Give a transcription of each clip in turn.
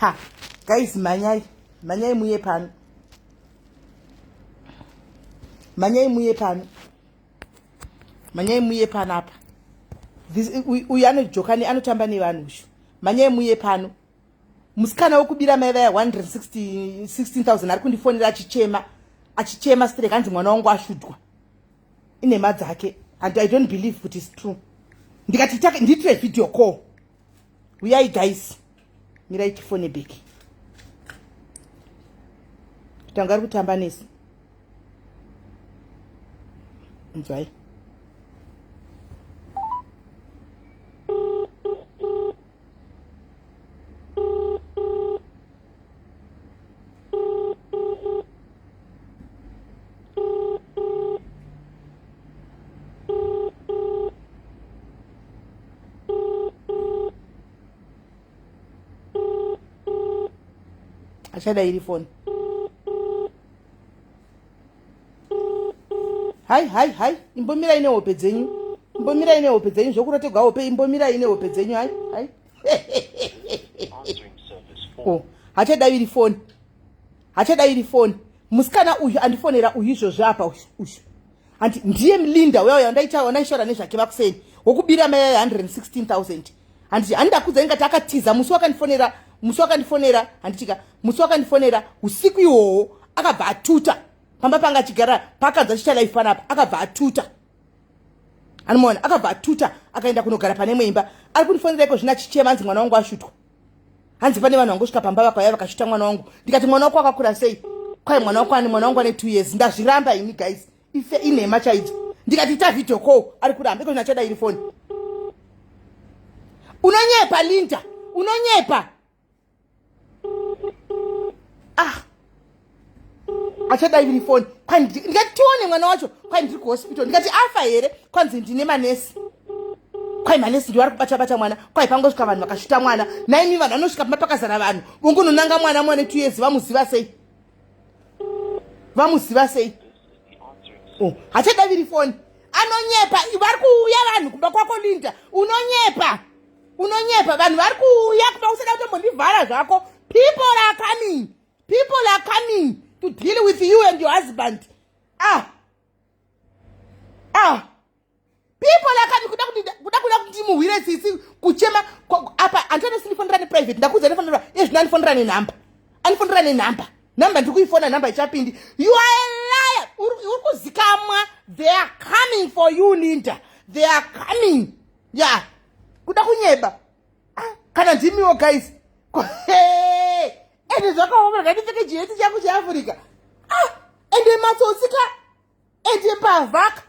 Ha guys, mhanyai, mhanyai muye pano, mhanyai muye pano, mhanyai muye panapa. Uyu anojoka anotamba nevanhu uyu. Mhanyai muye pano. Musikana wekubira mai vaya 116000 ari kundifonera achichema, achichema strek, hanzi mwana wangu ashudwa. Inhema dzake and I don't believe kuti is true. Ndikati ndiitire video call. Uyai guys, mirai tifone back. Tanga ari kutamba nesu. Nzwai. Achada iri foni. Hai hai hai, imbomirai nehope dzenyu, imbomirai nehope dzenyu, zvokurotegwa hope, imbomirai nehope dzenyu. Hai hai, oh, hachadaviri foni, hachadaviri foni. Musikana uyu andifonera uyu izvozvi apa, uyu uyu handi ndiye Mlinda uya uya wandaita wandaishaura nezvake vakuseni, wokubira mai ya 116000. Handiti handidakudza ingati akatiza musi wakandifonera, musi wakandifonera, handitika musi wakandifonera usiku iwowo akabva atuta pamba panga achigara pakanzi achiita life panapa, akabva atuta. Anomuona, akabva atuta akaenda kunogara pane imwe imba. Ari kundifonera iko zvino achichema, hanzi mwana wangu ashutwa, hanzi pane vanhu vangosvika pamba vakauya vakashuta mwana wangu. Ndikati mwana wako akakura sei? Kwai mwana wako ani? Mwana wangu ane 2 years. Ndazviramba ini guys, ife inhema chaidzo. Ndikati ita video call, ari kuramba iko zvino achada iri foni. Unonyepa Linda, unonyepa. Ah, achada iri foni. Ndikati tione mwana wacho. Kwai ndiri kuhospital. Ndikati afa here? Kwanzi ndine manesi. Kwai manesi ndiwo ari kubata bata mwana. Kwai pangosvika vanhu vakashuta mwana. Naimi vanhu vanosvika pamba pakazara vanhu, vongononanga mwana, mwana 2 years, vamuziva sei? Vamuziva sei? Oh, hachadaviri foni. Anonyepa. Vari kuuya vanhu kumba kwako Linda, unonyepa, unonyepa. Vanhu vari kuuya kumba, usada kutombondivhara zvako. People are coming, people are coming to deal with you and your husband. Ah ah, people are coming. Kuda kuda kuda kuti muhwire tsitsi kuchema apa. Handiti sindifonera neprivate, ndakudza ndifonera izvino, andifonera nenhamba, andifonera nenhamba, nhamba ndiri kuifona, nhamba ichapindi. You are a liar, uri kuzikamwa. They are coming for you Linda, they are coming. Ya yeah. Kuda kunyeba. Ah, kana ndimiwo guys, ende zvakaoma. Ngandipfeke chiheti changu cheAfrica. Ah, ende matsotsi ka, ende mbavhaka,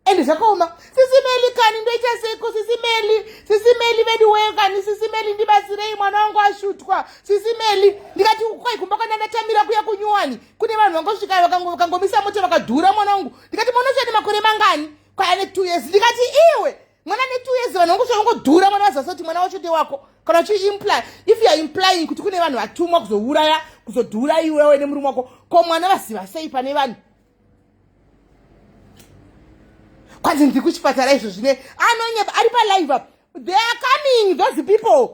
ende zvakaoma. Sisimeli kani, ndoita seiko sisimeli? Sisimeli vedu wee kani, sisimeli ndibatsirei, mwana wangu ashutwa sisimeli. Ndikati kwai kumba kwandanatamira kuya kunyuwani kune vanhu vangosvika vakangomisa mota vakadhura mwana wangu. Ndikati mwana ucho ane makore mangani? Kwai ane 2 years. Ndikati iwe, mwana ne 2 years, vanhu vangosvika vangodhura mwana, vazasa kuti mwana wacho ndewako. Kana uchiimply, if you are implying kuti kune vanhu vatumwa kuzouraya, kuzodhura iwewe nemurume wako, ko mwana vaziva sei pane vanhu? Kwanzi ndiri kuchipatara izvo zvine. Anonyepa, ari palive up. They are coming, those people,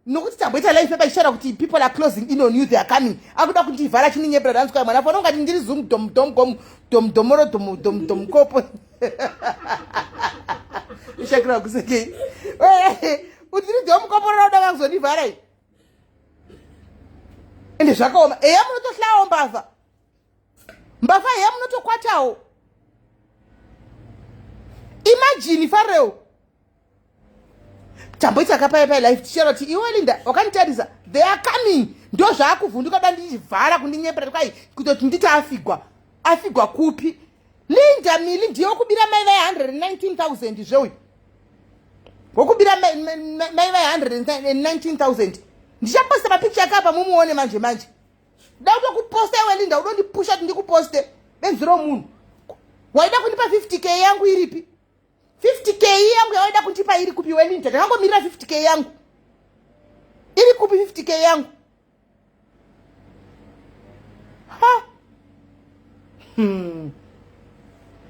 nokuti tamboita live paper ichitaura kuti people are closing in on you, they are coming. Akuda kundivhara chininyepera. Danzwa mwana fana ungati ndiri zoom dom dom gom dom domoro dom dom dom kopo ishakira kusekei utiri dom koporo uda kuzondivhara iyi. Ende zvakaoma. Eya, munotohlawo mbavha, mbavha heya, munotokwatawo. Imagine fareo tamboita kapai pai life tichera kuti iwe Linda wakanditarisa, they are coming. Ndo zvaakuvhunduka da ndichivhara kundinyepera kwai kutoti nditi afigwa. Afigwa kupi? Linda Mili ndiye wokubira mai vai 119000 zveuyu, wokubira mai vai 119000. Ndichaposta mapicha ake apa mumuone manje manje. Da kutokuposta iwe Linda, udondipusha kuti ndikuposte, benzi romunhu. Waida kundipa 50K yangu iripi? 50K yangu yawaida kundipa iri kupi iwe Linda? Ndakangomirira 50K yangu, iri kupi 50K yangu? Ha,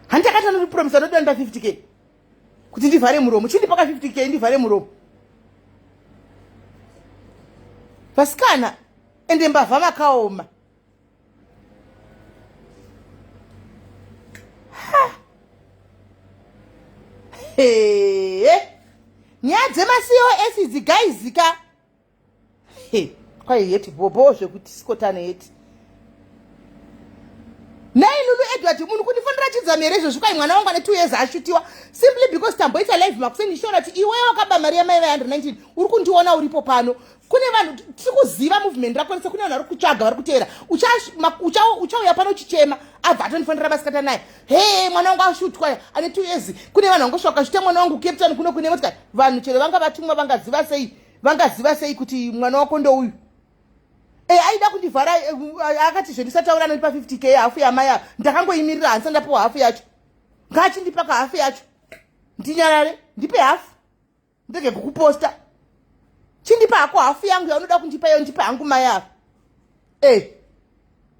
Handakati anondipromisa ndoda ndipa 50K kuti ndivhare muromo. Chindipa ka 50K ndivhare muromo. Vasikana ende mbavha makaoma. Ha. Hey. Nyaya dzemaCOS idzi guys ka. Hey, kwai yeti bhobho zvekuti sikotane yeti. Nhai Lulu Edward munhu kundifonera chidzame here izvozvi kwai mwana wangu ane 2 years ashutiwa simply because tamboita live makuseni ndichiona kuti iwe wakaba mari yamai va 119 uri kundiona uripo pano kune vanhu tiri kuziva movement rako rese kune vanhu vari kutsvaga vari kuteera uchauya pano uchichema abva atondifonera masikata naye he mwana wangu ashutwa ane 2 years kune vanhu vangosvika vakashuta mwana wangu Cape Town kuno kune motikari vanhu chero vanga vatumwa vangaziva sei vangaziva sei kuti mwana wako ndouyu e aida kundivhara eh, eh, akati zvendisataura anondipa 50 k hafu yamai ava ndakangoimirira handisa ndapiwa hafu yacho ngaachindipa ka hafu yacho ndinyarare ndipe hafu ndege kukuposta chindipa hako hafu yangu yaunoda kundipa iyo ndipe hangu mai ava e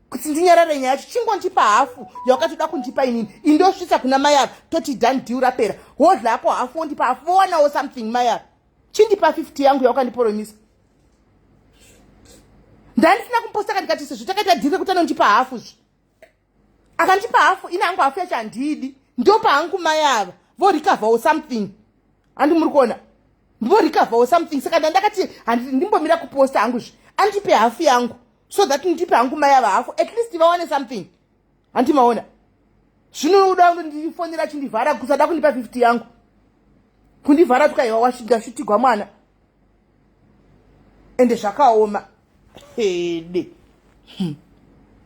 kuti ndinyarare nyaya yacho chingondipa hafu yawakatoda kundipa inini indosvitsa kuna mai ava toti done deal rapera wodla hako hafu wondipa hafu vowanawo something mai ava chindipa 50 yangu yawakandiporomisa ndandisina kumuposta ka ndikati sezvo takaita dhiri rekuti anondipa hafu zve akandipa hafu ini hangu hafu yacho handiidi ndopa hangu mai ava vorikavhawo something handi muri kuona vorikavhawo something saka ndandakati ndimbomira kuposta hangu zve andipe hafu yangu so that ndipe hangu mai ava hafu at least vawane something handi maona zvino uda kundifonera achindivhara kusada kundipa 50 yangu kundivhara tukaiwa washutigwa mwana ende zvakaoma hede hmm.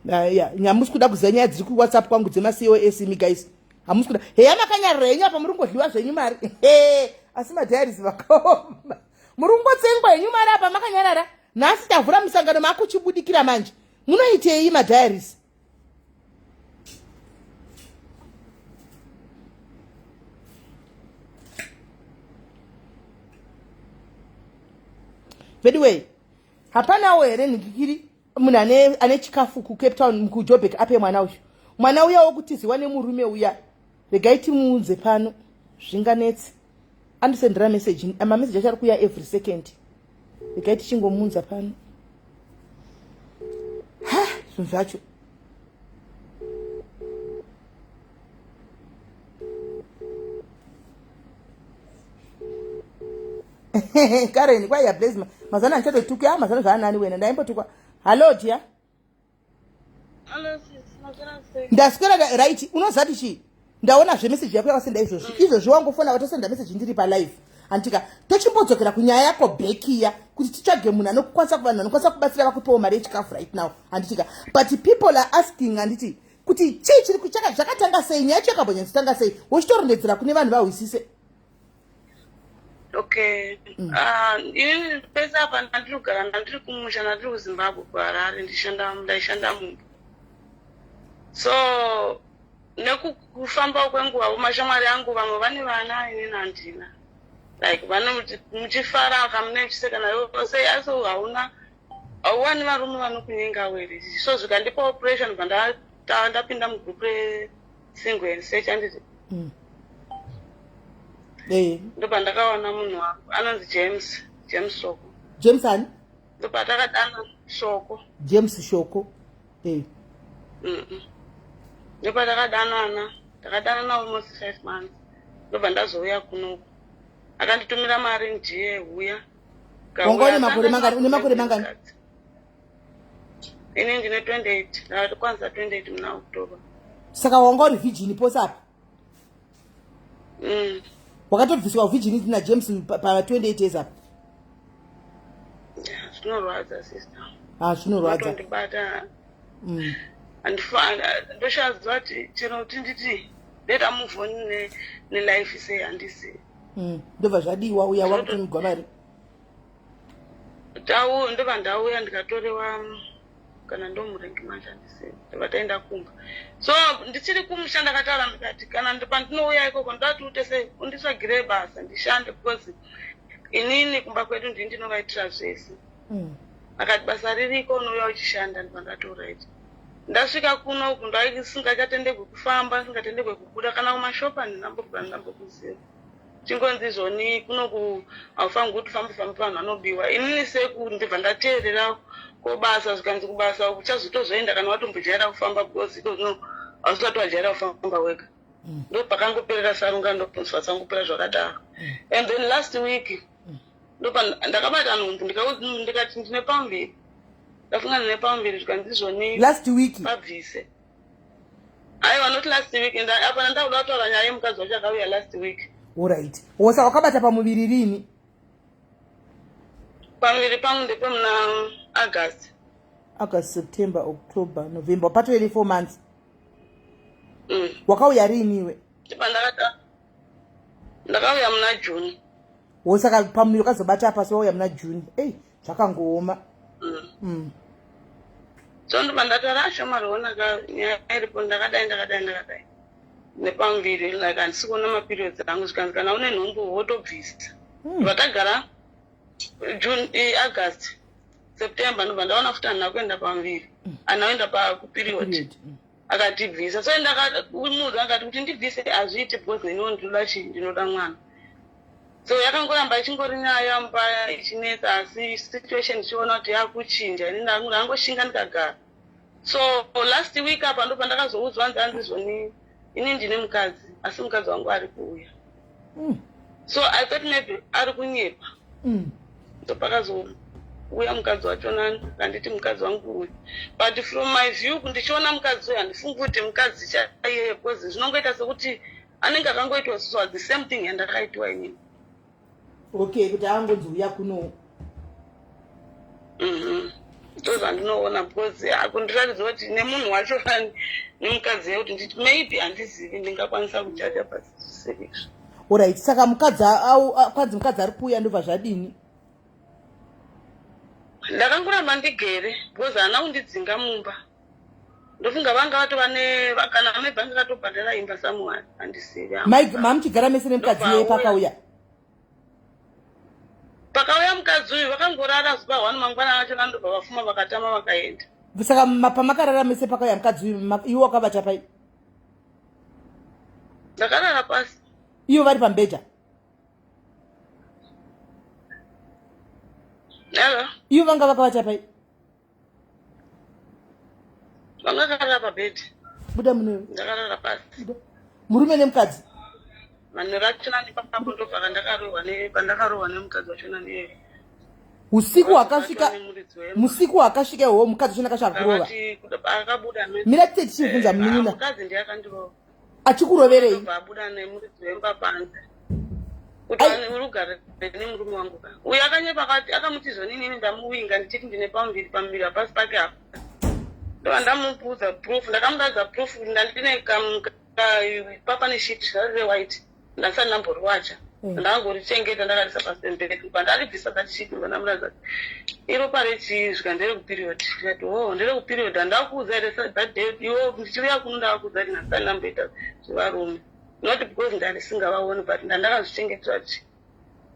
ya nyamusi kuda kuziva nyaya dziri kuwhatsapp kwangu dzemacos imi guys hamusi kuda heya makanyarira henyu apa muri kungodliwa zvenyu mari he asi madiaries vakaoma muri kungotsengwa henyu mari apa makanyarara nhasi tavhura musangano makuchibudikira manje munoitei madiaries veduwee hapanawo here nhikikiri munhu ane, ane chikafu kucape town kujobek ape mwana uyu mwana uya wokutiziwa nemurume uya regai timuunze pano zvinganetsi andisendera message mameseji acho ari kuuya every second regai tichingomuunza pano ha zvinhu zvacho karen kwaiya blaze mazana andichatotuki a mazana zvaanani wena ndaimbotukwa hallo dear ndaswera right unozati chii ndaona zvemeseji yako yakasenda izvozvi mm. izvozvi wangofona watosenda meseji ndiri palive antika tochimbodzokera kunyaya yako bekiya kuti titsvage munhu anokwanisa kuvanhu vanokwanisa kubatsira vakupawo mari yechikafu right now handitika but people are asking handiti kuti chii chiri kuchaka zvakatanga sei nyaya yacho yakambonyatsotanga sei wochitorondedzera kune vanhu vahwisise okay mm. ah, ini pese apa ndandiri kugara ndandiri kumusha ndandiri kuzimbabwe kuharare ndishanda ndaishanda mumba so nekufamba kwenguva mashamwari angu vamwe vane vana inini handina like vanomuti muchifara kamune muchiseka nayo sei asi hauna hauwani varume vanokunyenga were so zvikandipa operation bva ndapinda mugroup resingle and search anditi mm. Eh. Ndopandakawana munhu wangu anonzi James, James Shoko. James ani? Ndopatakadana Shoko. James Shoko. Eh. Mm. Ndopatakadanana, takadanana almost 5 months. Ndobva ndazouya kunoku. Akanditumira mari ndiye huya. Wanga une makore mangani? Une makore mangani? Ini ndine 28, ndakatokwanisa 28 muna October. Saka wanga uri virgin pose apa? Mm. Wakatobviswa virginity naJames pa 28 years apa? Zvinorwadza sister. Ah, zvinorwadza. Ndibata. Mm. Ndoshaziva kuti chero kuti nditi better move on ne, ne life sei handisi. Mm. Ndobva zvadiwa uya wakutumigwa mari. Tau ndobva ndauya ndikatorewa kana ndomurengi manje handisi ndobva taenda kumba so ndichiri kumusha ndakataura ndikati kana pandinouya ikoko ndoda kuti ute sei unditsvagire basa ndishande because inini kumba kwedu ndini ndinovaitira zvese mm. akati basa ririko unouya uchishanda ndibva ndati orit ndasvika kuno uku ndaisingachatenderwe kufamba singatendegwe kubuda kana kumashopa ndinambobva ndambokuziva. Chingonzi izvoni kunoku haufanirwi kuti ufambe fambe vanhu vanobiwa. Inini seku ndibva ndateerera kobasa zvikanzi kubasa uchazotozoenda kana watombojaira kufamba because iko zvino hausati wajaira kufamba wega. Ndopakangoperera sarunga ndobva dzangopera zvakadaro. And then last week ndopa ndakabata nhumbu ndikati ndine pamuviri. Ndafunga ndine pamuviri zvikanzi izvoni last week pabvise. Aiwa not last week apa ndakuda kutaura nyaya yemukadzi wacho akauya last week. Alright. Wosa wakabata pamuviri rini? Pamuviri pangu ndepemuna August. August, September, October, November. Patove 4 months. Wakauya rini iwe? Ndakata ndakauya muna June. Wosaka pamuviri wakazobata apa so wauya muna June. Ei, zvakangooma. So ndobva ndataura shamwari ona ka nyaya iripo ndakadai ndakadai ndakadai nepamuviri like handisi kuona maperiods angu zvikanzi kana une nhumbu wotobvisa. Ndobva tagara June, August, September ndobva ndaona futi handina kuenda pamuviri handina kuenda pakuperiod. Akatibvisa so munhu akati kuti ndibvise hazviiti because neniwo ndinoda chii ndinoda mwana. So yakangoramba ichingori nyaya mba ichinetsa asi situation ndichiona kuti yakuchinja ini ndangoshinga ndikagara. So last week apa ndo pandakazoudzwa nzi anzi zvoni ini ndine mukadzi asi mukadzi wangu ari kuuya. So I thought maybe ari kunyepa. So pakazouya mukadzi wacho nani akanditi mukadzi wangu uyu. But from my view ndichiona mukadzi uyu handifungi kuti mukadzi chaiye because zvinongoita sekuti anenge akangoitwa so the same thing yandakaitwa inini. Okay, kuti angonzi uya kuno. Ndozvandinoona because akundiratidza kuti nemunhu wacho nemukadzi yekuti nditi maybe handizivi ndingakwanisa kujaja pasi zvisiri izvo. Alright, saka mukadzi kwanzi mukadzi ari kuuya ndobva zvadini? Ndakangoramba ndigere because haana kundidzinga mumba. Ndofunga vanga vatova ne kana maybe vanga vatobhadhara imba somewhere handisivi. Mamuchigara mese nemukadzi iyeye pakauya? Pakauya mukadzi uyu vakangorara zuva 1 mangwana acho ndobva vafuma vakatama vakaenda. Saka pamakarara mese pakauya mukadzi uyu iwe wakavata pai? Ndakarara pasi. Ivo vari pamubhedha? Hello? Ivo vanga vakavata pai? Vanga vakarara pabhedhi. Buda munewe. Ndakarara pasi. Murume nemukadzi? Manheru achona nepapo ndobva ndakarohwa pandakarohwa nemukadzi wachona ne usiku hwakasvika musiku hwakasvika iwowo mukadzi wachona akasvika kurova. Akabuda mira tite tichibvunza munin'ina. Mukadzi ndiye akandirova. Achikuroverei? Abuda nemuridzi wemba panze. Kuti urugare nemurume wangu ka. Uyu akanyepa akati akamuti zvonini ini ndamuvinga ndichiti ndine pamuviri pamuviri hapasi pake apa. Ndobva ndamuudza proof ndakamuratidza proof kuti ndandine papa neshiti rari rewhite ndasati ndamboriwacha. Ndakangorichengeta ndakarisa pasemberi pandaribvisa that shit ndobva ndamuratidza kuti iropa rechii zvika nderekuperiod. Ndikati oh nderekuperiod handakuudza here that day iwe ndichiuya kuno ndakakuudza kuti ndasati ndamboita zvevarume. Not because ndandisingavaoni but ndandakazvichengetera kuti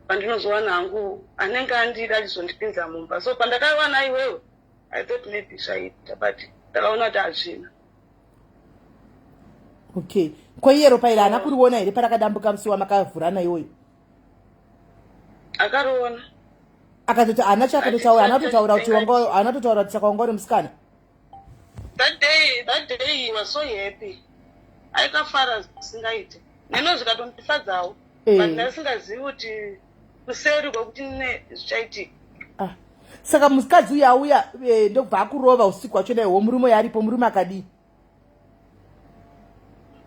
pandinozowana hangu anenge andida achizondipinza mumba. So pandakawana iwewe I thought maybe zvaita but ndakaona kuti hazvina. Okay. Ko iye ropa iri haana kuriona here parakadambuka musi wamakavhurana iwoyo? Akariona. Akatoti haana chaakatotaura, haana kutotaura kuti wanga haana kutotaura kuti saka wanga uri musikana. That day he was so happy. Aikafara zvisingaite. Neno zvikatondifadzawo. But ndasingazivi kuti kuseri kwekuti ne zvichaitika. Saka mukadzi uyu auya ndobva akurova usiku wacho dai wo murume uyu aripo murume akadii?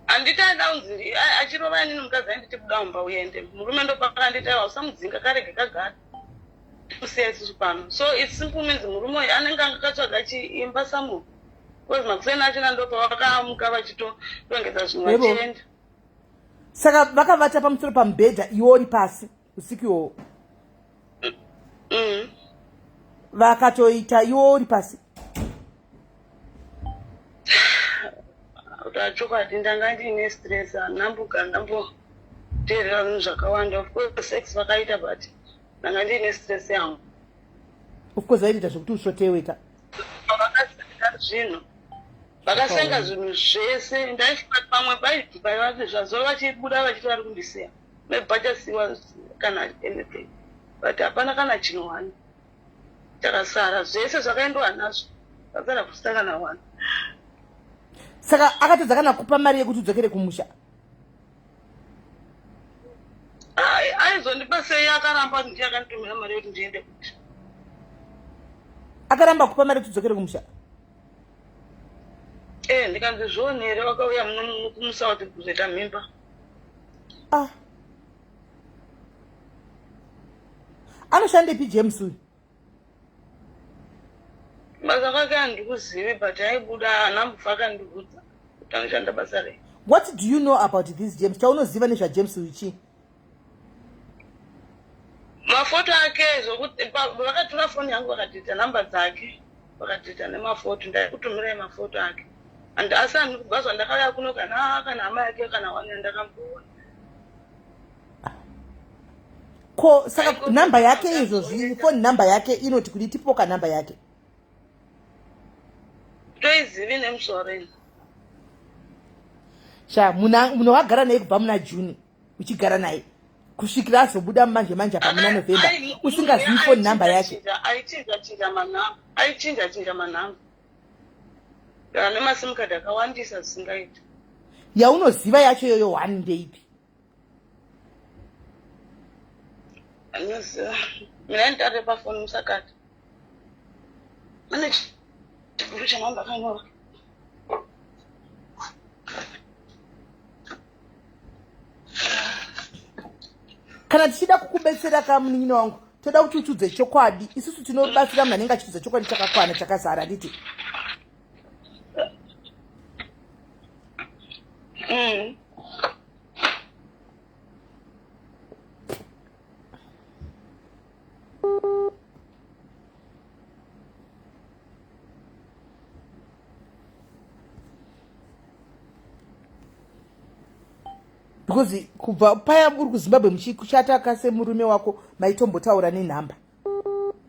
Handiti aida kunzi achirova inini mukadzi ainditi buda mumba uende. Murume ndopakanditi aiwa usamudzinga karege kagara. Kusiya isusu pano. So it simple means murume uyu anenge anga akatsvaga chiimba somewhere. Because makuseni achona ndopavakamuka vachitorongedza zvinhu vachienda. Saka vakavata pamusoro pamubhedha iwe uri pasi usiku iwowo. Vakatoita iwe uri pasi. Chokwadi ndanga ndiine stress handambogara ndamboteerera zvinhu zvakawanda. Of course sex vakaita but ndanga ndiine stress yangu. Of course vaitoita zvekuti usvotewe ka. Vakasenga zvinhu. Vakasenga zvinhu zvese. Ndaifunga pamwe paibva zvazuva vachibuda vachiti vari kundisiya. Maybe pachasiiwa kana anything but hapana kana chinhu one chakasara zvese zvakaendwa nazvo pasara kusina kana one. Saka akatadza kana kupa mari yekuti udzokere kumusha? Aizondipa sei akaramba ndiye akanditumira mari yekuti ndiende kumusha. Akaramba kupa mari yekuti udzokere kumusha? Eh, ndikanzi zvione here wakauya muno kumusauti kuzoita mimba. Ah. Anoshandepi James uyu? Basa kwake handikuzivi but aibuda haana mubva akandiudza kuti anoshanda basa rei. What do you know about this James? Chaunoziva nezvaJames uyu chii? Mafoto ake zvokuti vakatora foni yangu vakadhita nhamba dzake vakadhita nemafoto ndaikutumirai mafoto ake and asi ani kubva zvandakauya kuno kana kana hama yake kana wani yandakamboona. Ko saka nhamba yake izvozvi foni nhamba yake inoti kudi tipoka nhamba yake? Toizivi nemusoro ini. Sha munhu wagara naye kubva muna June uchigara naye kusvikira azobuda manje manje apa muna November usingazivi phone number yake. Aichinja chinja manhamba, aichinja chinja manhamba. Kana nemasim card akawandisa zvisingaiti. Yaunoziva yacho yoyo one ndeipi? Anoziva. Mina nditare pafoni musakati. Ane chiguru chanhamba akanyora. Kana tichida kukubetsera ka munin'ina wangu, toda kuti utiudze chokwadi. Isusu tinobatsira munhu anenge achitiudza chokwadi chakakwana chakazara, handiti? Because kubva paya uri kuZimbabwe muchikuchata ka semurume wako maitombotaura nenhamba,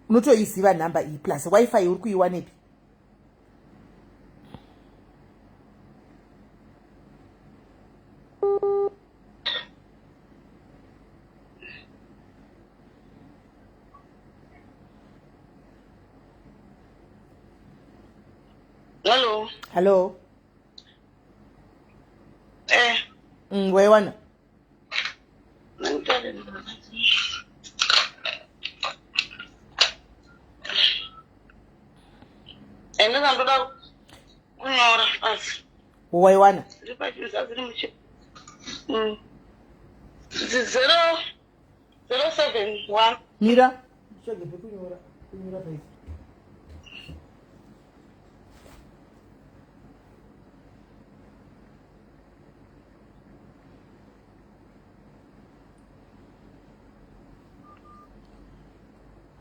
unotoiziva nhamba iyi, plus wifi uri kuiwanepi? Hello. Hello. Eh. Waiwana? Ende ndandoda kunyora pasi. Waiwana? Ndiri pachizadzi muchi. 0 071. Mira. Nditsvage pekunyora. Kunyora paipi.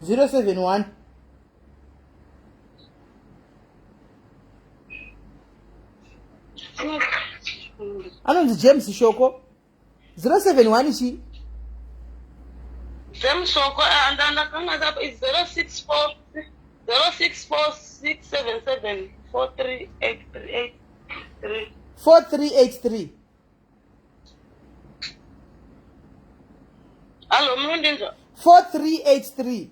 071. Anonzi James Shoko. 071 chi? James Shoko ndakanga 064 064 677 4383. 4383. Hallo, munondinzwa? 4383.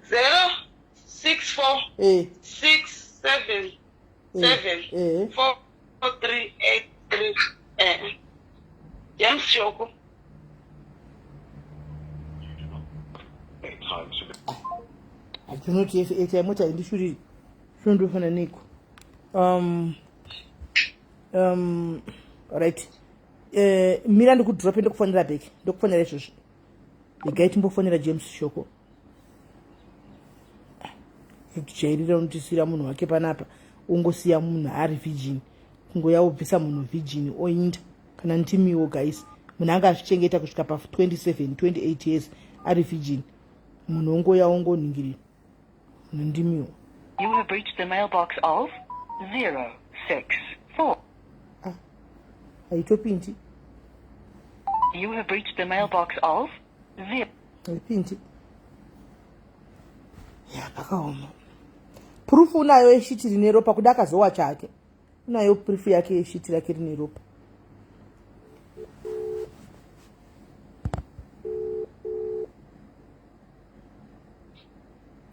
064 677 4383. James Shoko. Hatinoti airtime mota indishuri zvinondofana neiko. Right. Mira ndikudrope ndokufonera back. Ndokufonera izvozvi. Regai timbofonera James Shoko. Tichairira unotisira munhu wake panapa. Ungosiya munhu ari virgin. Kungoya wobvisa munhu virgin oinda. Kana ndimiwo guys. Munhu anga azvichengeta kusvika pa 27, 28 years ari virgin. Munhu ongoya ongoningirira. Ndimiwo. You have reached the mailbox of 064. Ah, haitopindi. You have reached the mailbox of 0. Haipindi. Ya, pakaoma. Proof unayo yeshiti rine ropa kuda akazowa chake. Unayo proof yake yeshiti rake rine ropa.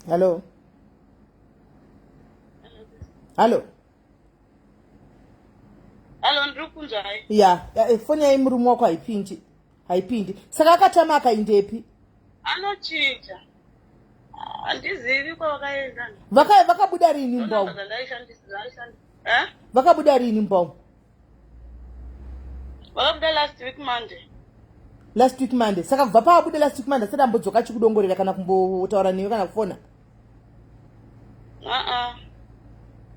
Hallo, hallo. Hallo, ndiri kunzwai. Ya, eh, foni yai murume wako haipindi, haipindi. Saka akatama akaindepi? Anochinja, handizivi kwavakaenda. Vakabuda rini mbau? Eh? Vakabuda rini mbau? Vakabuda last week Monday. Last week Monday. Saka kubva paabuda last week Monday asati ambodzoka achikudongorera kana kumbotaura newe kana kufona? Uh-uh.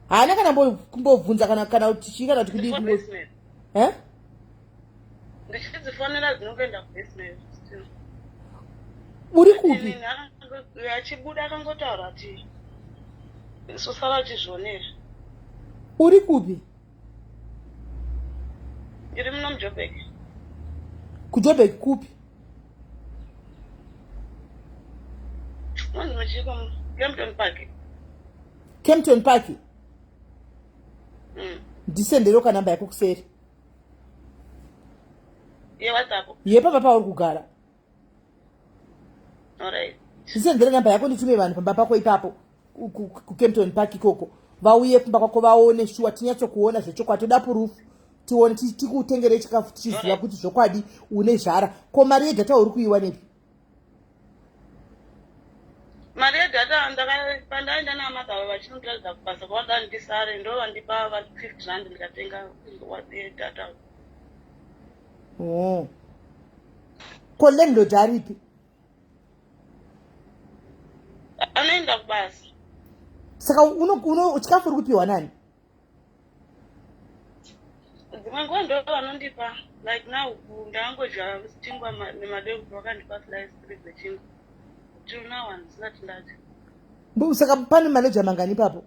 Haana kana kumbobvunza kana kuti chii kana kuti kudii? Eh? Ndichidzifonera dzinongoenda kubusiness. Uri kupi? Achibuda akangotaura ati sosara achizvionera. Uri kupi? Ndiri muno muJobek. KuJobek kupi? Munzi muchiko Kempton Park. Kempton Park? Ndisendero kanamba yako kuseri. YeWhatsApp? Yepamba pauri kugara. Alright. Ndisendere namba yako nditume vanhu pamba pako ipapo kuKempton Park ikoko, vauye kumba kwako vaone shuwa, tinyatsokuona zvechokwadi. Toda proof, tione, tikutengere chikafu tichiziva kuti zvokwadi une zvara. Ko mari yedhata uri kuiwa nepi? Mari yedhata pandaenda namadhava vachinondiratidza kubasa kwavanoda ndisare, ndo vandipa 50 rand ndikatenga yedhata. Oh. Ko landlord aripi? Anoenda kubasa. Saka uno chikafu uri kupiwa nani? Dzimwe nguva ndo vanondipa. Like now ndangodya chingwa nemadeko, vakandipa slice three dzechingwa. Till now handisati ndadya. Saka pane maleja mangani ipapo?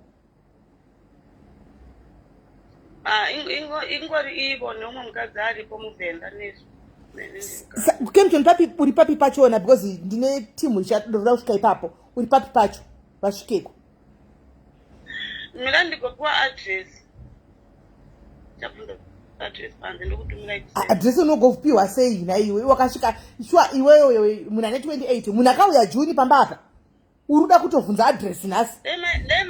Ah, ingori ivo neumwe mukadzi aripo muvhenda nezvo. Kempton papi? Uri papi pachona? Because ndine timu ichadoda kusvika ipapo. Uri papi pacho vasvikeko? Mira ndigopiwa address, chabvunza address panze ndokutumirai kuseri. Address unogopiwa sei naiwe wakasvika? Shuwa iweyo, munhu ane 28, munhu akauya June pamba apa, uri kuda kutovhunza address nhasi? Dai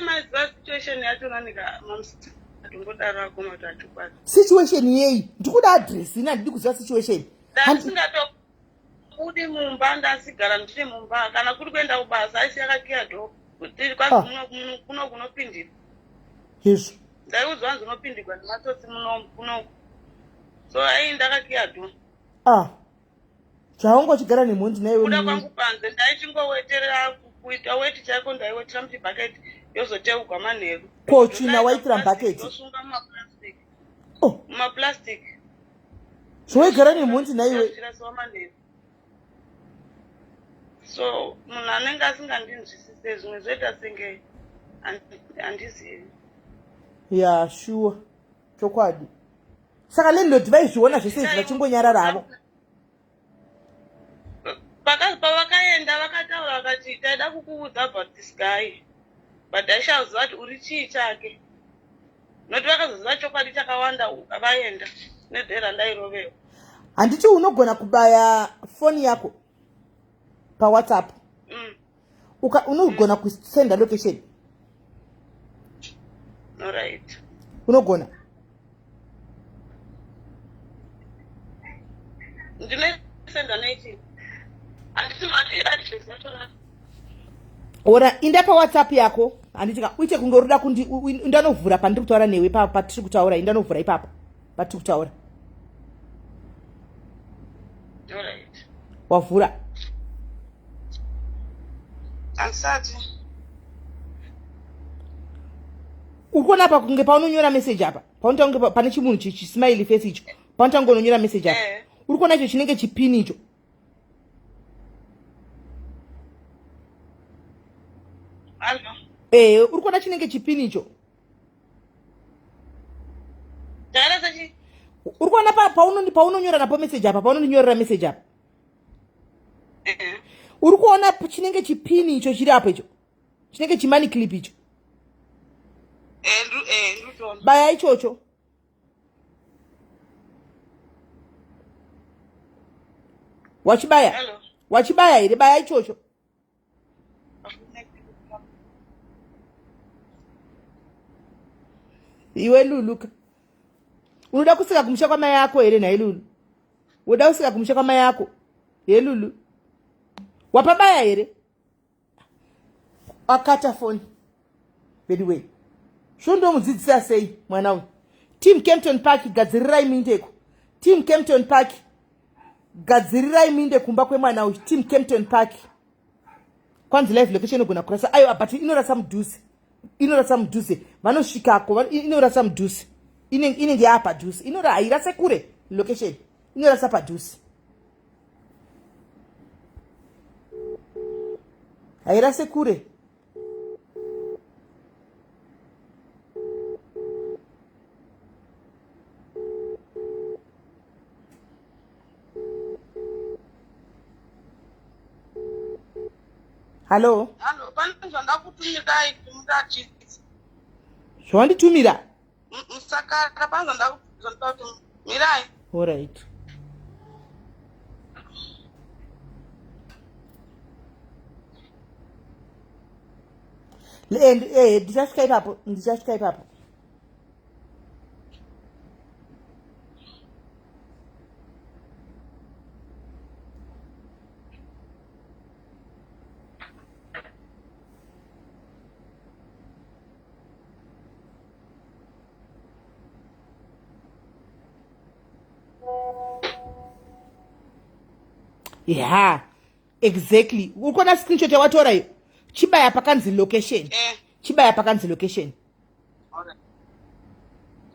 maiziva situation yacho nanika mamusitongodaro akoma kuti achokwadi. Situation yei? Ndikuda address, ini handidi kuziva situation. Ndandisingatobudi mumba, ndasigara ndiri mumba. Kana kuri kuenda kubasa aisi yakakiya door kuti kwanzi kuno kunopindirwa. Hezvo. Ndaiudzwa hanzi unopindirwa nematsotsi muno kunoku, so ai ndakakiya door. Ah, zvaunga uchigara nemhondi naiwe? Kuda kwangu panze ndaichingoweterera, kuita weti chaiko ndaiwetera muchibhaketi, yozoteugwa manheru. Ko tsvina waitira mubhaketi? Ndosunga mumaplastic. Oh. Mumaplastic. Zvowaigara nemhondi naiwe? Zvichirasiwa manheru. So munhu anenge asingandinzwisise, zvimwe zvoita senge handizivi. Ya, shuwa, chokwadi. Saka landlord vaizviona zvese izvi vachingonyarara havo? Pavakaenda vakataura vakati taida kukuudza about this guy, but aishaziva kuti uri chii chake, nokuti vakazoziva chokwadi chakawanda vaenda nedhera ndairovewa. Handiti unogona kubaya foni yako paWhatsApp? Unogona kusenda location. Alright. Unogona? Ndinosenda nechi? Handiti mati address yacho? Ora, inda paWhatsApp yako, handitika uite kunge urida kundi indanovhura pandiri kutaura newe, patiri kutaura. Indanovhura ipapo patiri kutaura. Alright. Wavhura? Handisati. Uri kuona apa kunge paunonyora message apa, paunoita kunge pane chimunhu chismiley face icho, paunotanga unonyora message apa? Eh. Uri kuona icho chinenge chipini icho? Allo. Eh, uri kuona chinenge chipini icho? Chakaita sechi? Uri kuona paunonyora napo message apa, paunondinyorera message apa? Eh. Uri kuona chinenge chipini icho chiri apo, icho chinenge chimoney clip icho? Eh, ndikutoona. Baya ichocho. Wachibaya? Hello. Wachibaya here? Baya ichocho. Iwe Lulu ka. Unoda kusika kumusha kwamai ako here nhai Lulu? Woda kusika kumusha kwamai ako? He Lulu. Wapabaya here? Akata foni. Anyway. Zvondomudzidzisa sei mwana uyu? Team Kempton Park gadzirirai mindeko. Team Kempton Park gadzirirai minde kumba kwemwana uyu. Team Kempton Park. Kwanzi live location inogona kurasa. Ayo but inorasa mudhuze. Inorasa mudhuze. Vanosvikako inorasa mudhuze. Inenge yapadhuze. Inora hairase kure location. Inorasa padhuze. Hairase kure. Hallo? Hallo, pane zvandakutumirai kuti muratidze. Zvawanditumira? Musakara pane zvandakutumirai. All right. And eh ndichasvika ipapo, ndichasvika ipapo. Ya, exactly. Uri kuona screenshot yawatora iyo? Chibaya pakanzi location. Eh. Chibaya pakanzi location.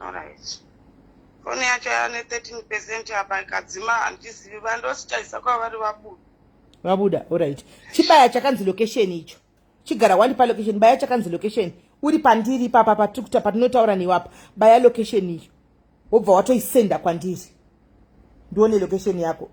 Alright. Foni yacho yane 13% apa ikadzima handizivi vandosichaisa kwavari vabuda. Vabuda, alright. Chibaya chakanzi location icho. Chigara wani pa location, baya chakanzi location. Uri pandiri ipapa patiri kuta patinotaura newe apa. Baya location iyo. Wobva watoisenda kwandiri. Ndione location yako.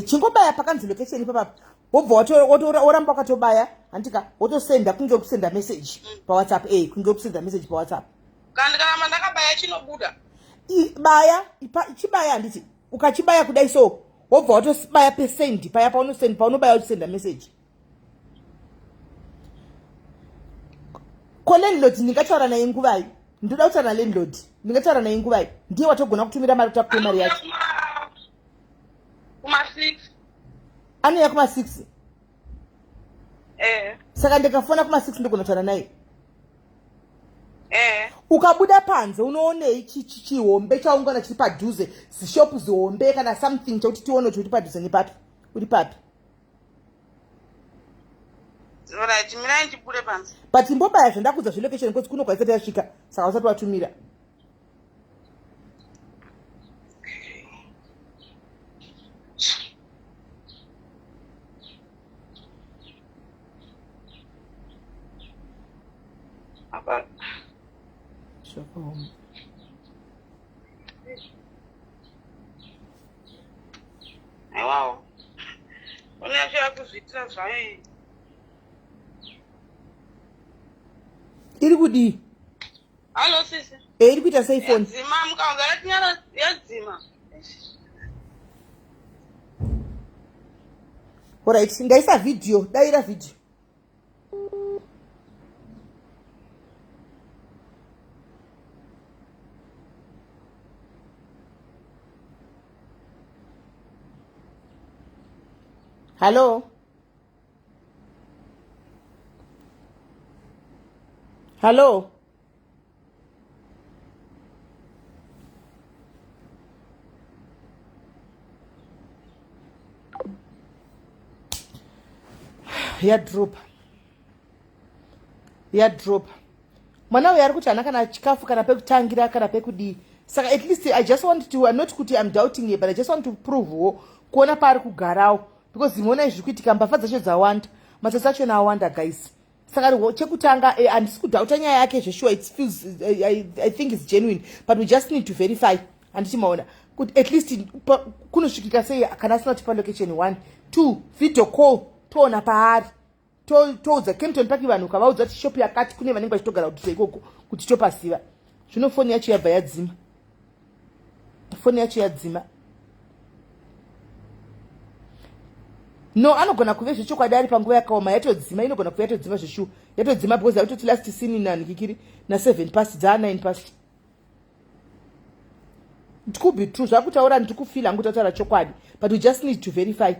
Chingobaya pakanzi location ipapa wobva woramba wakatobaya handika wotosenda kunge kusenda message pawhatsapp e kunge kusenda message pawhatsapp. Kana ndikaramba ndakabaya chinobuda. Baya chibaya handiti ukachibaya kudai so wobva watobaya pesend paya paunosend paunobaya uchisenda message. Ko landlord ndingataura naye nguvai? Ndoda kutaura nalandlord, ndingataura naye nguvai? Ndiye watogona kutumira mari kuti akupe mari yacho. Kuma 6. Anouya kuma 6? Eh. Saka ndikafona kuma 6 ndogona kutaura naye? Eh. Ukabuda panze unoonei chihombe chaungana chiri padhuze, zishopu zihombe kana something chekuti tione kuti uri padhuze nepapi? Uri papi? Alright, mirai ndibude panze. But imbobaya zvandakudza zvelocation because kuno kwaisati yasvika saka usati watumira. Apa. Zvakaoma. Aiwawo. Foni yacho yakuzviitira zvayo iyi. Iri kudii? Hallo sisi. Eh, iri kuita sei foni? Yadzima mukaunza yatinyara yadzima. Alright, ndaisa video, daira video. Hello? Hello? Yadropa. Yadropa. Mwana uyu ari kuti haana kana chikafu kana pekutangira kana pekudii. Saka at least I just want to, not kuti I'm doubting here, but I just want to prove wo kuona paari kugarawo. Because muona izvi kuitika mbavha dzacho dzawanda. Matsotsi acho awanda guys. Saka chekutanga handisi kudhauta nyaya yake zvesure, it feels I think it's genuine, but we just need to verify. Handiti maona kuti at least kunosvikika sei kana asina kutipa location. 1 2 video call toona paari, toudza Kempton Park vanhu, ukavaudza kuti shop yakati kune vanenge vachitogara kudhuze ikoko kuti topaziva. Zvino foni yacho yabva yadzima. Foni yacho yadzima. No, anogona kuve zvechokwadi ari panguva yakaoma. Yatodzima, inogona kuve yatodzima zveshuwa, yatodzima because yaitoti last seen nanikikiri na7 past, dzaa 9 past. It could be true zvakutaura, ndiri kufila hangu, tautaura chokwadi, but we just need to verify.